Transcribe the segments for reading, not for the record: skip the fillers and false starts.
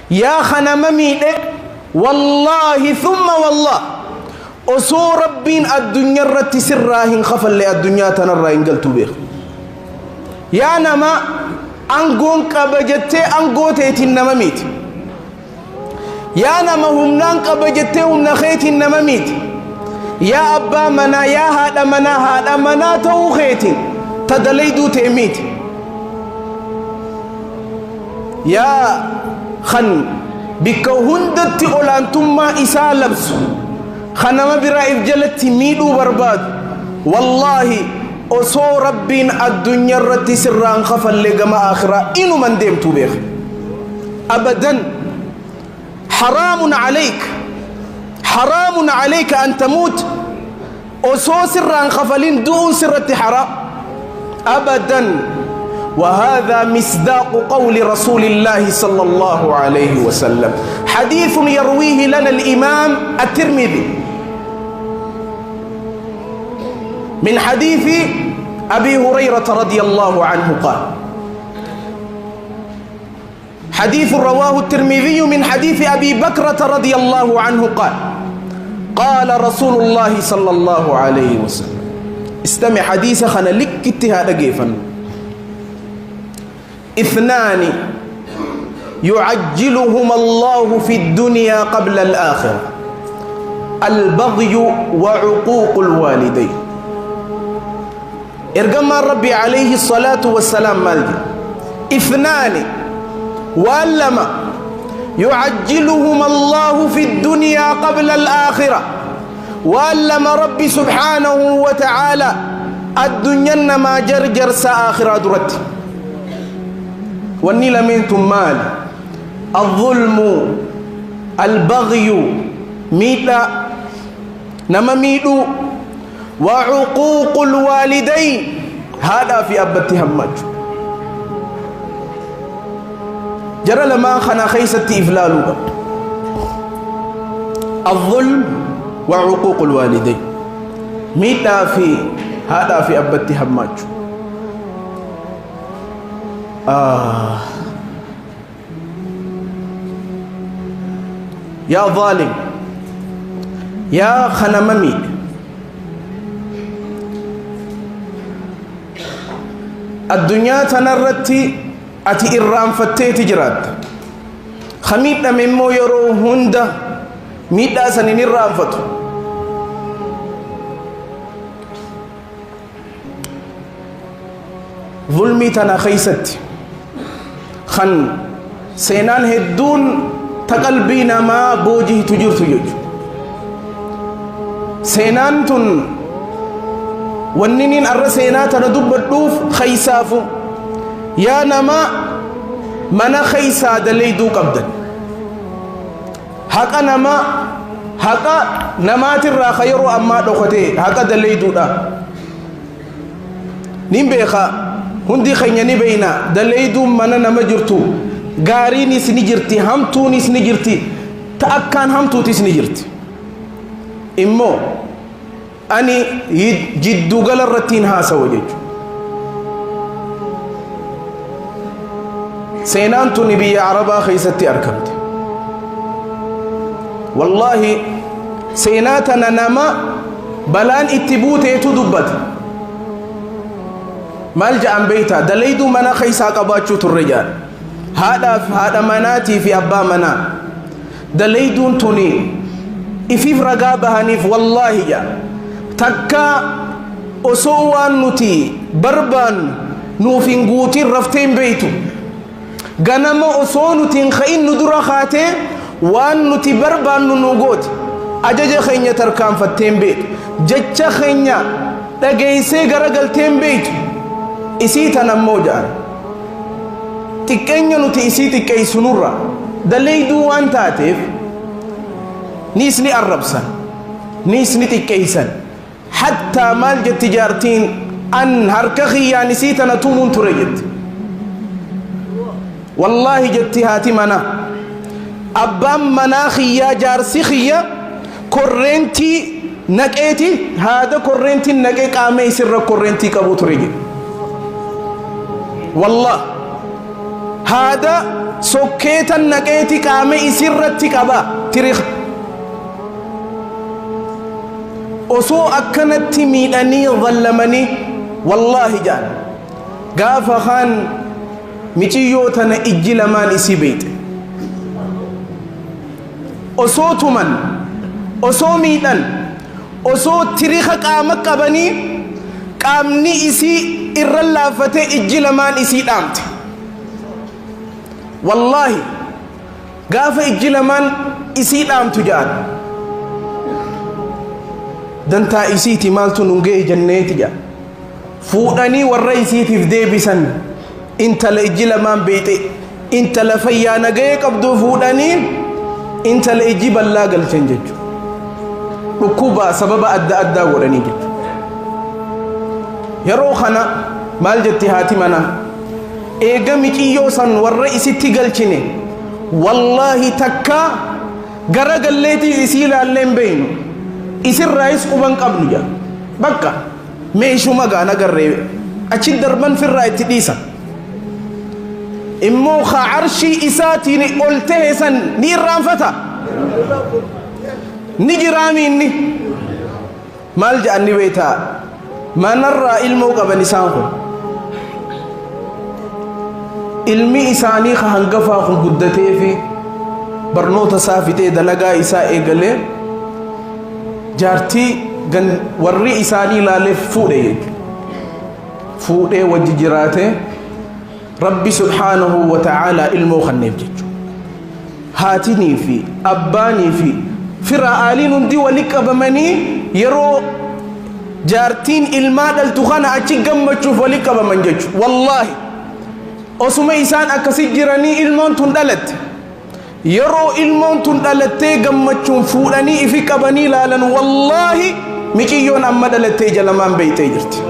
Yaa kanama miidhe, wallaahi thumma wallah, osoo Rabbiin addunyaa irratti sirraa hin kafalle addunyaa tanarraa hin galtu beeku. Yaa nama angoon qaba jettee angoo teetiin nama miiti. Yaa nama humnaan qaba jettee humna keetiin nama miiti. Yaa abbaa manaa, yaa haadha manaa, haadha manaa ta'uu keetiin ta dalayduu ta'e miiti. Yaa kan bikka hundatti olaantummaa isaa labsu, kan nama biraa if jalatti miidhuu barbaadu, wallaahi osoo Rabbiin addunyaa irratti sirraan kafalle gama akhiraa inuman deemtuu beeka. Abadan haraamun alayk, haraamun alayka an tamuut, osoo sirraan kafalin du'uun sirratti haraam abadan. وهذا مصداق قول رسول الله صلى الله عليه وسلم، حديث يرويه لنا الإمام الترمذي من حديث أبي هريرة رضي الله عنه قال، حديث رواه الترمذي من حديث أبي بكرة رضي الله عنه قال: قال رسول الله صلى الله عليه وسلم. استمع حديث خنا لك اتهاد قيفا. اثنان يعجلهما الله في الدنيا قبل الآخرة: البغي وعقوق الوالدين. إرجما ربي عليه الصلاة والسلام مالدي اثنان واللما يعجلهما الله في الدنيا قبل الآخرة، واللما ربي سبحانه وتعالى الدنيا ما جرجر سآخرة درت. واني لمنتم مال الظلم البغي ميتا نما ميدو وعقوق الوالدين، هذا في أبتي همج جرى لما خنا خيستي إفلالو. الظلم وعقوق الوالدين ميتا في هذا في أبتي همج. يا ظالم، يا خنممي، الدنيا تنرتي أتي إرام فتيت جرات خميت ممو يرو هندا ميتا سنين إرام فتو. ظلمي تنا خيست خن سينان هدون تقلبينا ما بوجه تجر تجر سينان تن وننين أر سينات ندب الدوف خيسافو. يا نما منا خيسا دليدو قبدا حقا نما حقا نمات الرا خير أما دوختي حقا دليدو دا نيم بيخا هندي خيني بينا دليدو منا نما جرتو غاريني سنجرتي همتوني سنجرتي تأكان همتوتي سنجرتي إمو أني جدو قال الرتين هاسا وجج سينان تنبي عربا خيستي أركبت. والله سيناتنا نما بلان اتبوتي تدبت مالجأ بيتا دليدو منا خيسا قباتشو الرجال هذا مناتي في أبا منا دليدون توني إفيف رقابة هنيف. والله يا تكا أسوان نتي بربان نوفين قوتي رفتين بيتو غنم أسوان نتين خين ندر خاتي وان نتي بربان نوغوت أجج خين تركان فتين بيت جج خين تجيسي غرقلتين بيت إسيتا نموجان تكين نتي إسي تكي سنورا دليدو وان تاتف نيسني الربسان نيسني تكيسان حتى مالج التجارتين أن هركخي يعني سيتنا تومون تريد. والله جتي هاتي منا أبام مناخي يا جارسيخي كورنتي نكيتي هذا كورنتي نكي قامي سر كورنتي كابو تريد. والله Haada sokkeetan naqeeti qaama isirratti qaba tiriika. Osoo akkanatti miidhanii zallamanii, wallaahi jaan, gaafa kaan miciyyoo tana ijji lamaan isii beeyxe. Osoo tuman, osoo miidhan, osoo tiriika qaama qabanii, qaamni isii irra laaffatee ijji lamaan isii dhaamte. Wallaahi, gaafa ijji lamaan isii dhaamtu ja'an, dantaa isiiti maaltu nun ga'e jenneeti jedhan. Fuudhanii warra isiitiif deebisan. Intala ijji lamaan beeyxe, intala fayyaa nagayee qabdu fuudhanii intala ijji ballaa galchan jechuudha. Dhukkuba sababa adda addaa godhanii jechuudha. Yeroo kana maal jetti haati manaa? Eega miciyyoo san warra isitti galchine, wallaahi takka gara galleetiis isii ilaallee hin beeynu, isirraayis quban qabnu jedha. Bakka meeshuma gaan agarree achi darban firraa itti dhiisan. Immoo ka arshii isaatiin ol tahe san ni irraanfata, ni jiraami inni. Maal jedhan ni beektaa? Manarraa ilmoo qaban isaan kun. Ilmi isaanii ka hangafaa kun guddatee fi barnoota isaa fixee dalagaa isaa eegalee jaartii warri isaanii ilaaleef fuudhe jechuudha. Fuudhee wajji jiraatee Rabbi subhaanahu wa ta'aalaa ilmoo kanneef jechuudha. Haatinii fi abbaanii fi fira aaliin hundi wali qabamanii yeroo jaartiin ilmaa dhaltu kana achi gammachuuf wali qabaman jechuudha. Wallaahi, osuma isaan akkasi jiranii ilmoon tun dhalatte. Yeroo ilmoon tun dhalattee gammachuun fuudhanii ifi qabanii ilaalan, wallaahi, miciyyoon amma dhalattee ija lamaan beeyxee jirti.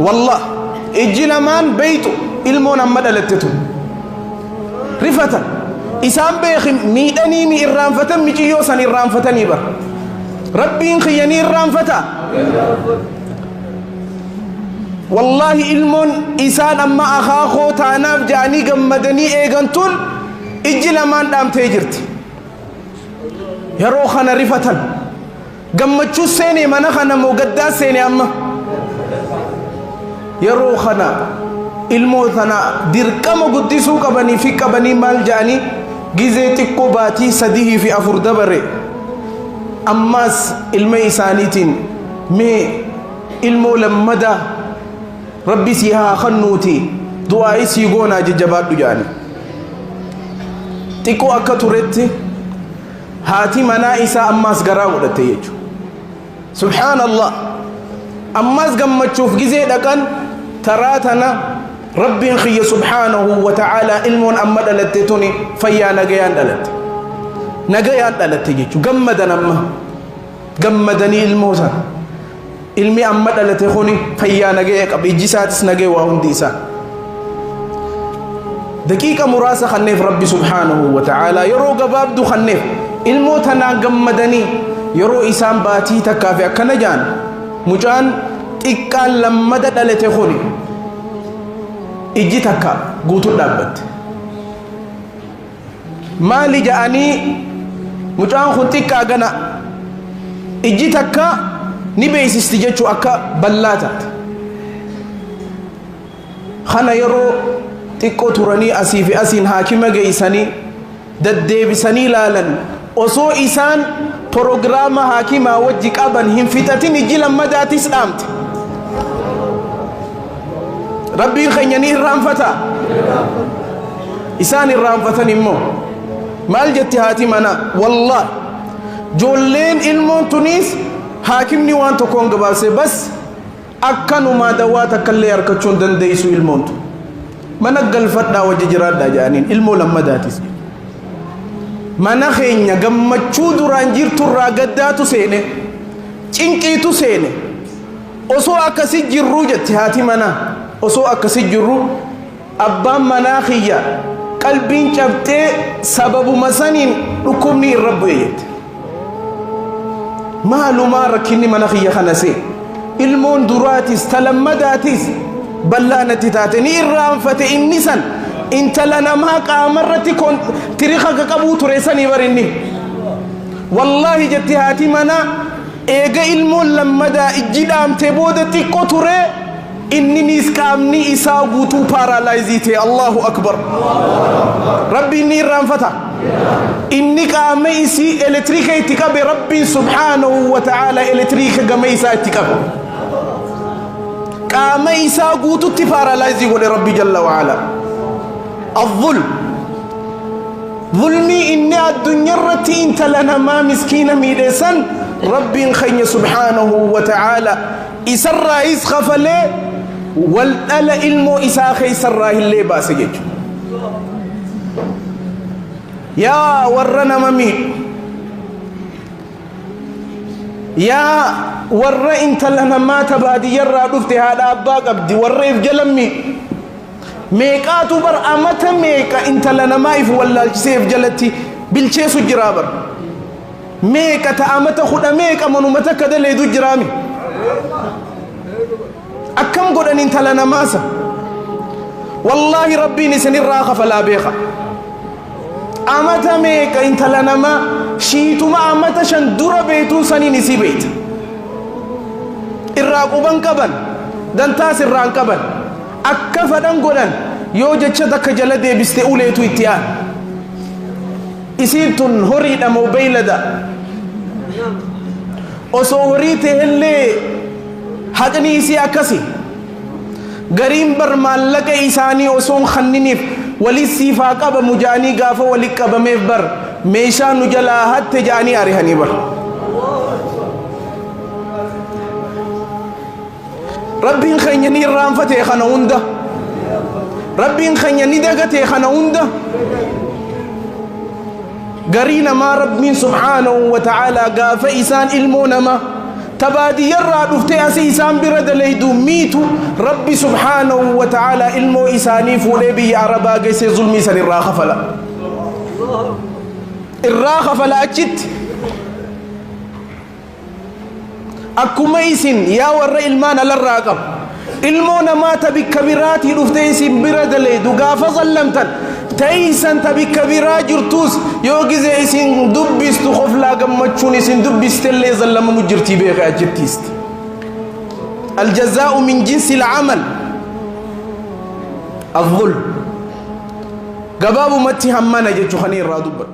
Wallah, ijji lamaan beeyxu ilmoon amma dhalatte tun. Rifatan. Isaan beekin miidhanii mi irraanfatan, miciyyoo san irraanfatanii bara. Rabbiin kiyya ni irraanfata. Wallaahi, ilmoon isaan amma akaakoo taanaaf ja'anii gammadanii eegan tun ijji lamaan dhaamtee jirti. Yeroo kana rifatan. Gammachuu seene mana kana moo gaddaa seene amma? Yeroo kana ilmoo tana dirqama guddisuu qabanii fi qabanii maal ja'anii, gizee xiqqoo baatii 3 fi 4 dabare, ammaas ilma isaaniitiin, mee ilmoo lammadaa Rabbi sii haa kennuuti, du'aa'ii sii goonaa, jajjabaadhu jedhanii. Xiqqoo akka turetti haati manaa isaa ammaas garaa godhatte jechuudha. Subhaanallah, ammaas gammachuuf gizee dhaqan, taraa tana Rabbiin kiyya subhaanahu wa ta'aalaa ilmoon amma dhalatte tuni fayyaa nagayaan dhalatte. Nagayaan dhalatte jechuudha. Gammadan, amma gammadanii ilmoo sana. Ilmi amma dhalate kuni fayyaa nagaya qaba, ijji isaatis nagaya, waa hundi isaa. Daqiiqa muraasa kanneef Rabbi subhaanahu wa ta'aalaa, yeroo gabaabduu kanneef. Ilmoo tanaan gammadanii yeroo isaan baatii takkaa fi akkana jaan, mucaan xiqqaan lammada dhalate kuni ijji takka guutuu dhaabbatte. Maali ja'anii, mucaan kun xiqqaa gana ijji takka ni beeksisti jechuu akka bal'aa taate. Kana yeroo xiqqoo turanii asii fi asiin haakima geeysanii daddeebisanii ilaalan, osoo isaan proogiraama haakimaa wajji qaban hin fixatin ijji lammadaatis dhaamte. Rabbiin keenya ni irraanfata? Isaan irraanfatan immoo maal jetti haati manaa? Wallah, joolleen ilmoon tuniis haakimni waan tokkoon gabaabse, bas akkanumaa dawaa takkallee harkachuu hin dandeessu ilmoon tun, mana galfadhaa wajji jiraadhaa jedhaniin. Ilmoo lammadaatis mana keenya gammachuu duraan jirturraa gaddaatu seene, cinqiitu seene. Osoo akkasi jirruu jetti haati manaa, osoo akkasi jirruu abbaan manaa kiyya qalbiin cabxee sababuma saniin dhukkubni irra bu'e jette. Maalumaa rakkinni mana kiyya kana see? Ilmoon duraatis ta lammadaatis Ballaa natti taate ni irraanfate inni san intala namaa qaamarratti tirika qabuu ture sanii bar inni. Wallaahi jetti haati manaa eega ilmoon lammadaa ijji dhaamte booda xiqqo ture inniniis qaamni isaa guutuu paaraalaayizii ta'e. Allahu akbar. Rabbiin ni irraanfata. Inni qaama isii elektiriika itti qabe, Rabbiin subhaanahu wa ta'aala elektiriika gama isaa itti qabe. Qaama isaa guututti paaraalaayizii godhe Rabbi jalla wa'ala. Azzulm. Zulmii inni addunyaa irratti intala namaa miskiina miidheessan Rabbiin keenya subhaanahu wa ta'aala isarraayis kafalee wal dhala ilmoo isaa keessarraa illee baase jechuudha. Yaa warra nama miidhu, yaa warra intala namaa ta baadiyyarraa dhufte haadha abbaa qabdi warra if jala miidhu, meeqaatu bar amata meeqa intala namaa if wallaalchisee if jalatti bilcheessu jiraa bar. Meeqa ta amata 10 meeqa manuma takka daleedu jiraami. Akkam godhan intala namaasa? Wallaahi Rabbiin isinirraa kafalaa beeka. Amata meeqa intala namaa shiituma amata 5 dura beektuun saniin isii beekta. Irraa quban qaban, dantaas irraan qaban, akka fadhan godhan. Yoo jecha takka jala deebiste uleetu itti aana. Isiin tun horiidha moo beeylada? Osoo horii ta'ellee haqni isii akkasi. Gariin bar maallaqa isaanii osoo hin kanniniif walit siif haa qabamu ja'anii gaafa walit qabameef bar meeshaa nu jalaa hatte ja'anii arihanii bar. Rabbiin keenya ni irraanfatee kana hunda. Rabbiin keenya ni dagatee kana hunda. Garii namaa Rabbiin subhaanahu wa ta'aalaa gaafa isaan ilmoo namaa ta baadiyyarraa dhuftee asii isaan bira dalaydu miitu, Rabbi subhaanahu wa ta'aalaa ilmoo isaanii fuudhee biyya Arabaa geessee zulmii san irraa kafala. Irraa kafala achitti. Akkuma isin yaa warra ilmaan alarraa qabu, ilmoo namaa ta bikka biraatii dhuftee isin bira dalaydu gaafa zallamtan, teeysan ta bikka biraa jirtuus yoo gizee isin dubbistu koflaa gammachuun isin dubbistellee zallamamu jirtii beeka achittiisti. Aljazaa'u min jinsi al-amal. Azzulm. Gabaabumatti hammana jechuu kan irraa dubbadhu.